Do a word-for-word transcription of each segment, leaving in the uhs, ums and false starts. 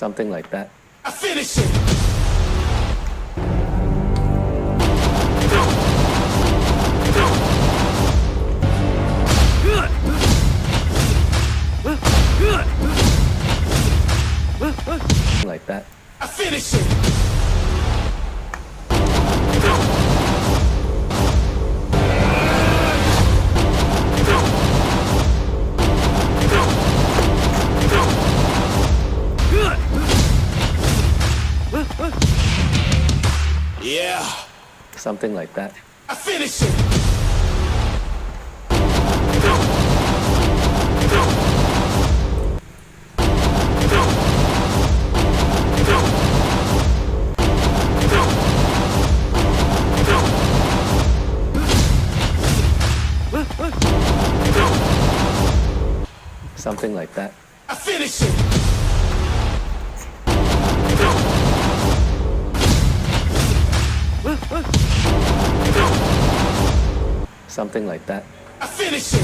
Something like that. I finish it. Like that. I finish it. Yeah. Something like that. I finish it. Something like that. I finish it. Something like that. I finish it.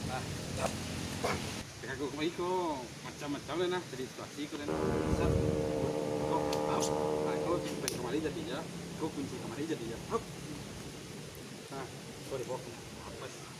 Nah, cap. Bang. Pihak ko kemari ko macam-macam lah nah, jadi situasi ko lah nah. Sat. Ko, hap. Nah, ko kunci kamari jadi ja. Ko kunci kamari jadi ja. Hap. Nah, ko di bawah. Apa sih?